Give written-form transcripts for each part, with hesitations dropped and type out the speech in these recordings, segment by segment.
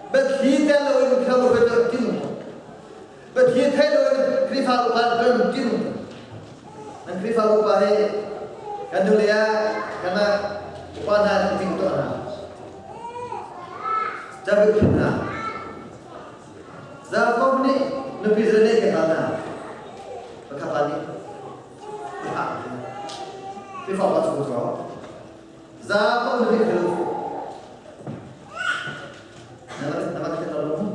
Biathli tel loin Khrihfabu hruaitu tin. Biathli thei loin Khrihfa upa kan tin. Nan Khrihfa upa hi kan hnulei ah kanmah upa hna an ting tuah hna. Cabik hna. Jakob nih nupi zane ka hal hna. Pakhat pa nih Khrihfa upa cu cu. Jakob nupi thil Nama kita lo mu.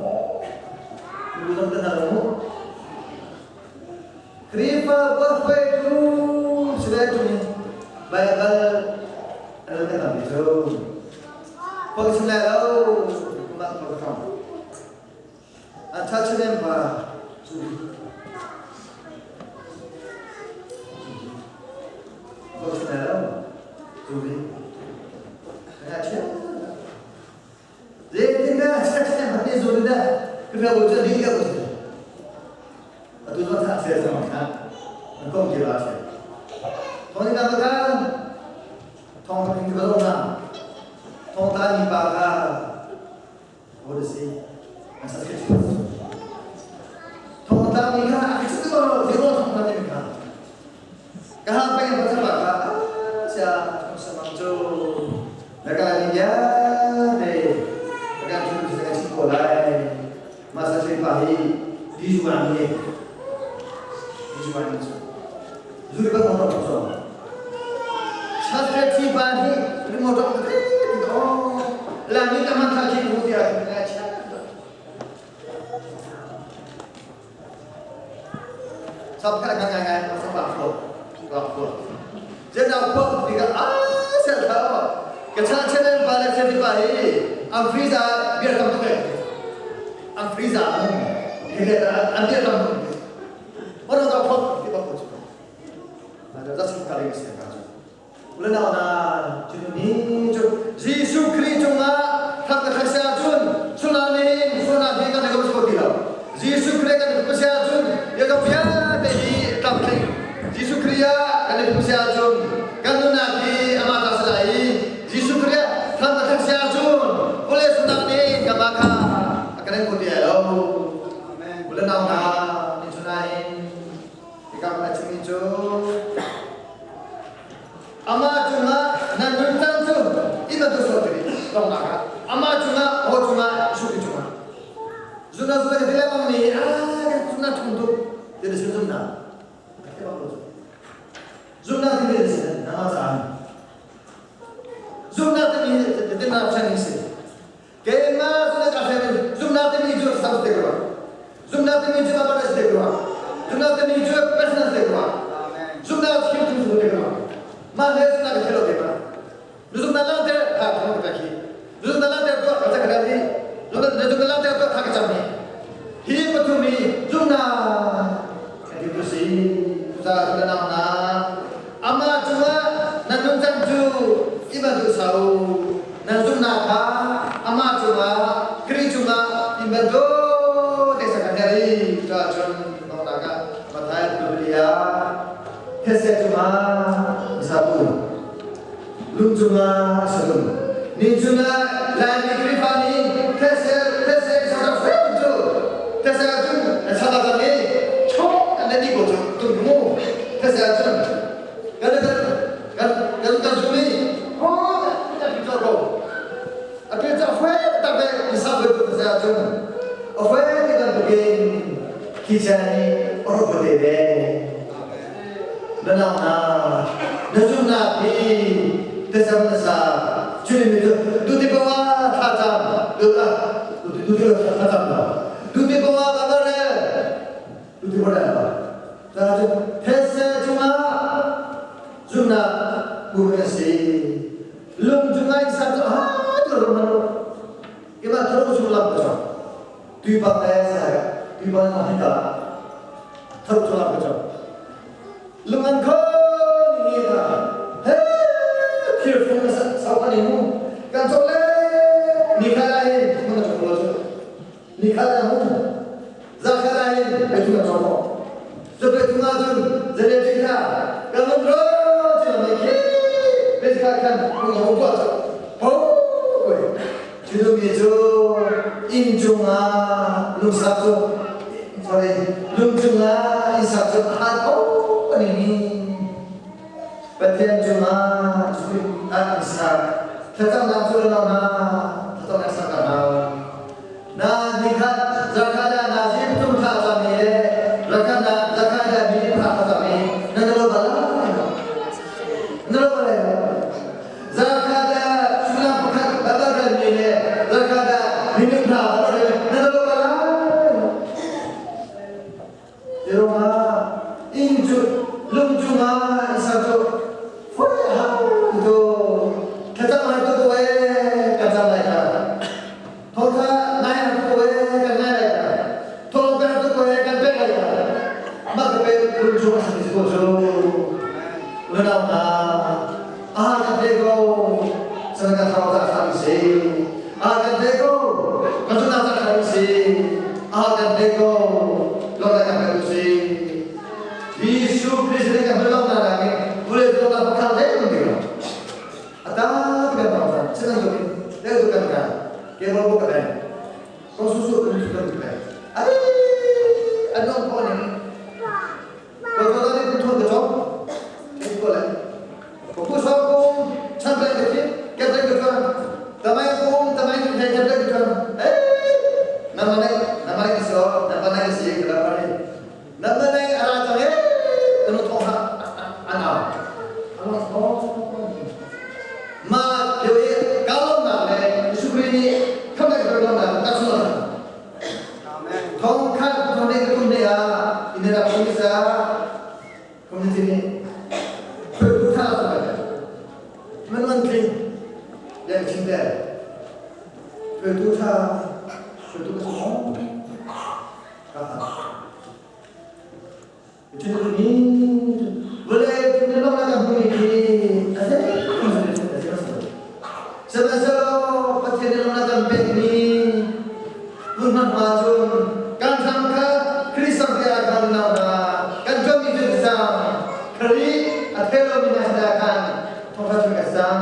Ibu kita lo mu. Khrihfa upa hruaitu sile cung Baibal an kan tampi cu. Pang chim lai lo, kumah ka thong. An tha chinem pa cu. Pang chim lai lo, cu hi. Nga chia. Zeitindah chechem hat ni zun dah ka bu cu ding ka bu atu zong tha se zong kha an kom ti la se thong ni ka kan thong thong ka lo na thong ta ni pa kha ho de si an sa se thong ta ni kha a chu ko lo zero thong ta ni kha ka ha pe pa sa pa kha sia thong sa mang chu Na ka ni vialte ka kan thil cu kan chim ko lai. Mah sa pa hi di zuan ni di zuan ni cu zuri bang motor ko so. Chasre thi pa hi ri motor ko te ti ko. La ni ka man tha khi ku tia ka chia. Sap kha ngai ngai ngai sa pa phuak pa phuak. Jen au phuak ti ka a sel tha ka cha chenen pa le chen pa hi am freezer beer tam tuk e am freezer mu he le an beer tam tuk Moro da phuak ti ba ko chu. Na da sim ka le se ka chu. Ulenau hna, cu ni cu Jesuh Khrih cungah thak ka thak si ahcun sunan in sualnak hi kan i ko ti lo. Jesuh Khrih kan i si ahcun biakam vialte hi tlamtling. Jesuh Khrih ah kan i si ahcun kan nunnak hi amah ta si lai i Jesuh Khrih ah thak ka thak si ahcun vawlei sunak nih kanmah kha a kan en kho ti lai lo. Ulenau hna, ni cunain Hika a chimmi cu amah cungah nan nuncan cu inn a duh tiri donghnak ah amah cungah haw cungah Jesuh cungah zuna zuna ka ti lengmang mi a kan zuna thung tuk ti na sin zumna zumna ti ti sin na ma caan zumna ti mi ti na chan si Keimah zumnak ka hrem in zumnak timi cu sam te rua. Zumnak timi cu abundance te rua. Zumnak timi cu personal te rua. Zumnak thil tu zu te rua. Mah le zumnak ka thelo te ma. Zumnak lang te ha thong ka khi. Zumnak lang te to ka ka hi. Zumnak lang te to tha ka cham hi. Hi pathum hi zumnak ka ti tu si. Cucaah zumnak nang na Amah cungah nan nuncan cu i bantuk sau nan zumhnak kha amah cungah Khrih cungah in bantuk te sak kan herh i cuah cun donghnak ah Matthai Biblia thetse cungah sabu lung cungah salung ni cungah Laimi Khrihfa nih thetse thetse sakap cu thetse cun na chak ah i chok an ni ko cu tum mu thetse cun kan kan kan kan zum i ho kan pi ko a pi cha fwe tak ve isa ve thetse cun a fwe ti kan tukin khi chan ni oro te ve Na nau hna, na zumhnak hi thlacam na sa. Cun mi cu tuti paoh thlacam, tuti tuti thlacam lo. Tuti paoh ka va rel, tuti va rel lo. Caah cun thetse cungah zumhnak pur na si. Lung cungah in sak cu ah tu ram lo. Keimah thalo chung lam ka cong. Tuipa le sai, tuipa na hita. Thalo chung lam ka cong. Lung an kho ni kha he thir fung na sau kan mu kan cok le ni kha lai hin mun na cok lo cu ni kha lai mu za kha lai hin pe tu na cok ko cu pe tu ma cun zele ti kha kan mun ro ti na mai khi pe kha khan mun na ko cok ho koi cu mi cu Inn cungah lungsak cu sorry lung cungah inn sak cu a han ko an i Pathian cungah ah an sak. Thlacamnak cu lo na thlacamnak sak ka hau. Na nikhat zakada na zim tum tha cami le rakana zakada mi tha cami na lo bal na lo bal zakada sulam pakhat badal mi le zakada minung tha na lo bal Tirungah inn cu lung cungah i ser cu foi hau tu thlacam hai tu e kan cam lai kha thawtha ngai har tu e kan ngai lai kha thawlong pe tu e kan pek lai kha mah ka pe lung cung a sami ko cu unau hna aha kan pe ko sana kan thau ta kha si aha kan pe ko kan tu na ta kha si aha kan pe ko lo la kan pe si Jesuh Christ kan lo na na ke vule lo na pakhat le kan ti lo ata kan tong sa sinan tu le tu kan ka ke bo bo ka ben ko su su kan tu kan tu ai anong ko ni ko ko ni tu ka chok ke ko le ko ku sa ko chan pe ke ke pe ke chuan tamai ko tamai ke ke pe ke chuan eh namanai namanai so namanai si ke la namanai ara chang eh anu thong ha ana anu thong ma leo ye kalom na le Jesuh ni khamai ko na ka chu thong khat thong ne kum ne a inera pumisa community nih phirtu tha lo kan man man tling le chim te phirtu tha phirtu ka song ka Cun ni vawlei cung in lawng kan hmuh hi a Sihmanhsehlaw Pathian nih lawng kan pekmi hmunhma hma cun kan thlang kha Khrih sang te ah khan nau hna kan tuanmi cu sang Khrih a thei lomi hna sinah khan thawngṭha chim kan sang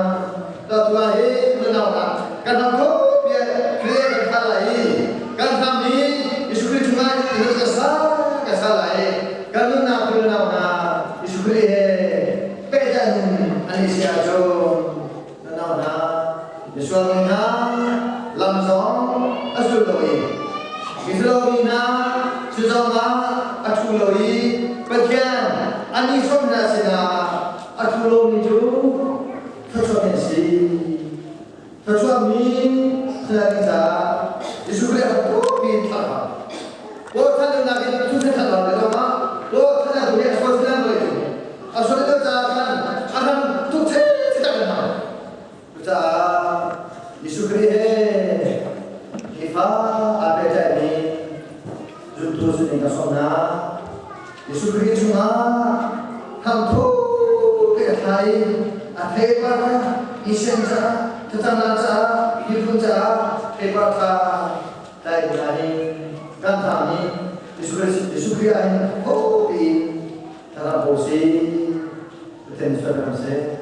to tu ah hi nau hna kan hram kho bia Khrih kan thlah lai i kan hram hi Jesuh Khrih chungah in kan sa kan sa lai kan nunnak tu nau hna Jesuh Khrih he pehtlai nun an i si ahcun na nau hna misual mi hna lam zong a zul lo i misual mi hna cu zong ah a ṭhu lo i Pathian an i sawm hna sinah a ṭhu lomi cu thluachuah an si. Thluachuahmi thil caah Jesuh Khrih a pi thlah Paul than nak in cu se than lo ma Paul than tu he sual sinan lo cu a sual lo caah khan a ram tuk che tak ma Cucaah Jesuh Khrih he nifa aa pehtlaimi zumtu sining ka sawm hna. Jesuh Khrih chungah thamthu te a thla i a theipar kha mission caah, thlacamnak caah, miphun caah theipar tha tlai hna hi kan thlam nih Jesuh Khrih ah hin tho piin thlarau bo si Pathian sual kan seh.